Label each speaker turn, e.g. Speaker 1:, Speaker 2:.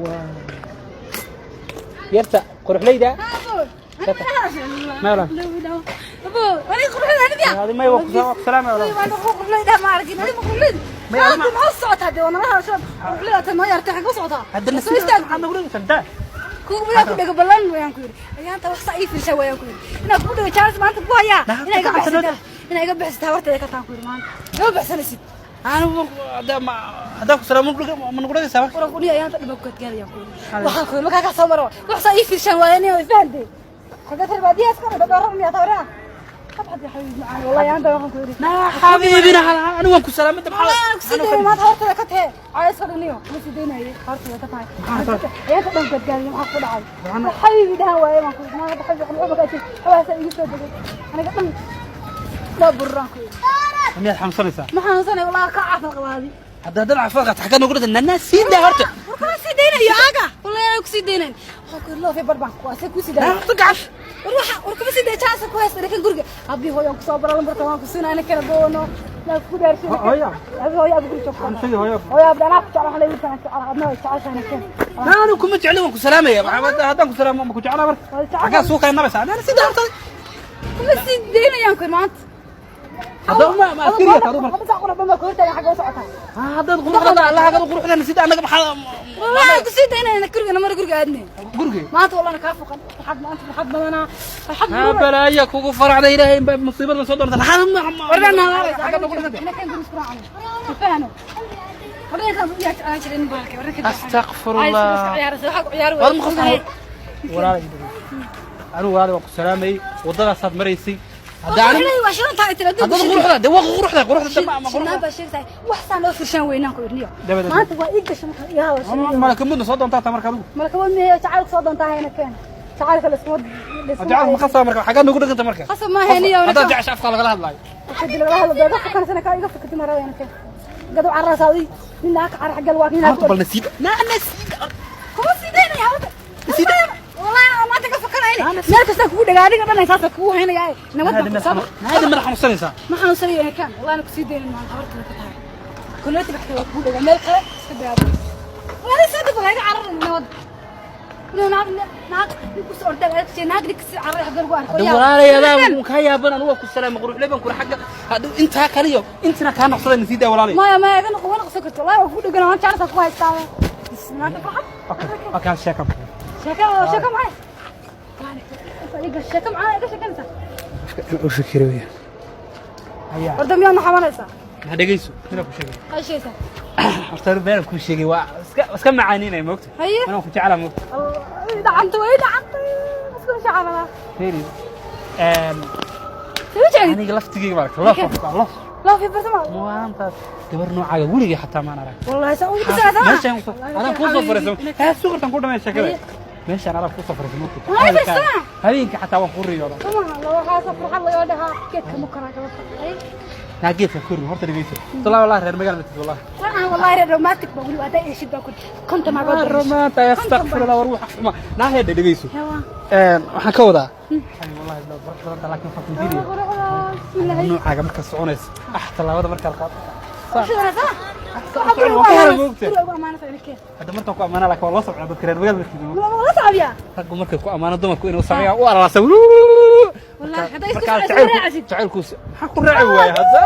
Speaker 1: Waa yarta quruxleyda. Meel.
Speaker 2: Abo, ani quruxda aniga.
Speaker 1: Adi may, waa ku salaamay walaal.
Speaker 2: Waan quruxleyda ma arkin, ani quruxleyda.
Speaker 1: May,
Speaker 2: maanta maxaa socotaa dee? Waa nala hadasho quruxleyda tan noo yartay, xagee u socotaa?
Speaker 1: Hadda
Speaker 2: Soo
Speaker 1: nasiib
Speaker 2: istaag.
Speaker 1: maxaad nagu dhigaysaa daa?
Speaker 2: Kugu badaa ku dhego ballan wayaan ku yidhi. Ayaanta wax saa ii fiirsha wayaan ku yidhi. Inaa kugu dhego chance maanta ku hayaa.
Speaker 1: Nah,
Speaker 2: Inaa iga
Speaker 1: gacanta noo
Speaker 2: baxsataa. Inaa iga baxsataa horteeda ka taan ku yidhi maanta. Iga baxsanaysid.
Speaker 1: Anigu haddaa ku salaamo ma nagu dhigaysaa marka?
Speaker 2: Waran kuniya ayaanta dhibaa ku gadgaadayaan ku yidhi. Waxaan ku yidhi markaa ka soo maro. Wax saa ii fiirshaan waaya inay fahantay. Xagee tar baadiyaha iska dhadho dhowr miyaa tawraa? Qabxad ya xabiib macaan, wallahi ayaanta waxaan ku yidhi.
Speaker 1: Naa xabiibina, anigu waan ku salaamay maxaa?
Speaker 2: Wallahi ana ku sii daynay maanta horteeda ka tahe. Caa iska dhiniyo. Kuma sii daynaye horteeda ka tahay. Ayaanta dhan gadgaadaya maxaa ku dhacay? Xabiibi dhahan waaye baan ku yidhi. Maanta xabiib waxba ka jir. Xawaasa igu soo degay. Aniga dhan waa bururaan ku yidhi.
Speaker 1: Miyaad xanuunsanaysaa?
Speaker 2: Ma xanuunsanay wallahi, ka caafimaad qabaadi.
Speaker 1: Hadda haddana caafimaad qabta, xaggaa nagu dhigta nanaa sii daa horta.
Speaker 2: War kuma sii daynayo aaga. Wallahi ana ku sii daynayn. Waxaan ku yidhi loofi bar baan ku asay ku sii daynay.
Speaker 1: Horta gacan.
Speaker 2: War waxa war kuma sii day chance ku haysta laakiin guriga. Abi hooyo ku soo bara lambarka waan ku siinaa ina kala doono. La ku daarshay.
Speaker 1: Hooyo.
Speaker 2: Abi hooyo abi guriga joogto.
Speaker 1: Xanuunsanaya hooyo.
Speaker 2: Hooyo abi anaa ku jecel, waxaan leeyahay wiilkaan jecel, adna way jeceshahay keen.
Speaker 1: Naa anigu kuma jecli, waan ku salaamaya. Maxaa haddaan ku salaamo ma ku jeclaa marka?
Speaker 2: Waa jecel.
Speaker 1: Xaggaa suuqa nabaysaa nana sii daa horta.
Speaker 2: Kuma sii daynayaan ku maanta.
Speaker 1: Hadda ma askariya taadu marka?
Speaker 2: Hadda qura bama ku hortaagan, xagga u socotaa?
Speaker 1: Haddaad quruxda Allah hagada quruxda sida annaga maxaa?
Speaker 2: Wallahi ku sii daynayna guriga mar guriga aadnay.
Speaker 1: Guriga.
Speaker 2: Maanta wallahi kaa fuqan. Waxaad maanta waxaad badanaa. Waxaad
Speaker 1: Ha balaaya kugu faracda, Ilaahay baa musiibada soo doonta.
Speaker 2: Warna naa xagga
Speaker 1: Astaqfirullah. War ma qofka walaal anigu walaal waan ku salaamayay, waddadaasaad maraysay. Hadda anigu haddad quruxda de waa quruxda quruxda ma quruxda. Dabadeed. Malaka mudna soo doontaa ta marka adigu. Jacaylka ma khasaba marka? Xaggaa nagu dhiganta marka?
Speaker 2: Khasab ma hayniyo.
Speaker 1: Haddaad jecesha afka lagala hadlaayo. Horta bal nasiib naa nasiib.
Speaker 2: Kuma sii daynaya horta. Wallahi ana maanta ka fakarayna. Meel kasta kugu dhagaa, adiga dhan saasa kugu haynaya. Nabad baan ku soo.
Speaker 1: Naadi madax xanuunsanaysaa.
Speaker 2: Ma xanuunsanayo kan. Wallahi ana ku sii daynin maanta horta ka tahay. Kuleeti baxta waa kugu dhagaa meel kale iska daabo. Wallahi soo dib iga cararin nabad. Naag naag ku soo orday naag dik si carar xagga lagu arko.
Speaker 1: Hadda walaalay adaa kaa yaaban, anigu waa ku salaamay, quruxley baan kula xagga hadda intaa kaliyo intina kaa noqsaday nasiib daa walaalay.
Speaker 2: Maya maya, iga noqon noqon karto. Wallahi waa kugu dhagan, waan jeclahay ku haystaa. Bismillah farxad.
Speaker 1: Okay okay, hal sheeko.
Speaker 2: Sheeko sheeko maxay? Iga sheeko maxay iga sheekanaysaa?
Speaker 1: U fikiri weeyaan haya.
Speaker 2: Horta miyaad na xamanaysaa?
Speaker 1: Ha dhegeyso, inaan ku sheegay.
Speaker 2: Qayshaysaa.
Speaker 1: Horta been ku sheegay waa iska macaaniinay moogta.
Speaker 2: Haye.
Speaker 1: Anaa ku jeclaa moogta.
Speaker 2: Dhacantay way dhacantay. Isku shacabada.
Speaker 1: Fiiri.
Speaker 2: Soo jecel.
Speaker 1: Aniga laftigeyga maaragta love love.
Speaker 2: Love you farsama.
Speaker 1: Maanta gabar noocaaga weligay xataa maan arag.
Speaker 2: Wallahi saa ugu bisaa.
Speaker 1: Meeshaan anaa kuu soo fariisan haa suuqartan ku dhamay sheekada. Meeshaan anaa kuu soo fariisan moogta.
Speaker 2: Waa fariisanaa?
Speaker 1: Habeenkii xataa waan kuu riyooda.
Speaker 2: Kuma la waxaa soo farxad la dhahaa geedka ma koraa gabadha. Ay.
Speaker 1: Naa geedka kori horta dhegeyso. Wallahi wallahi reer magaal matid wallahi.
Speaker 2: Waxaan wallahi reer romantic ba wali wadaa eeshid baa ku konta magood.
Speaker 1: Romaanta astaghfirullah, war wax xuma. Naa heedha dhegeyso.
Speaker 2: Yawa.
Speaker 1: Waxaan ka wadaa wallahi la qurux badan, laakiin waxaan ku diidaya
Speaker 2: Bismillah.
Speaker 1: noocaaga markaa soconayso tallaabada markaad qaado.
Speaker 2: Waxaa
Speaker 1: Moogta.
Speaker 2: ugu amaanaysaa ilkeen.
Speaker 1: Hadda markaan ku ammaana laakiin waa loo sabcaa dadka reer magaal matid.
Speaker 2: La sabiya.
Speaker 1: Raggu markay ku ammaano dumarku inuu sameeyaa u alalaasa.
Speaker 2: Wallahi hadday isku
Speaker 1: markaa
Speaker 2: socodsi
Speaker 1: jacaylku
Speaker 2: raacsid.
Speaker 1: Jacaylku maxaa ku raaci waaya hadda?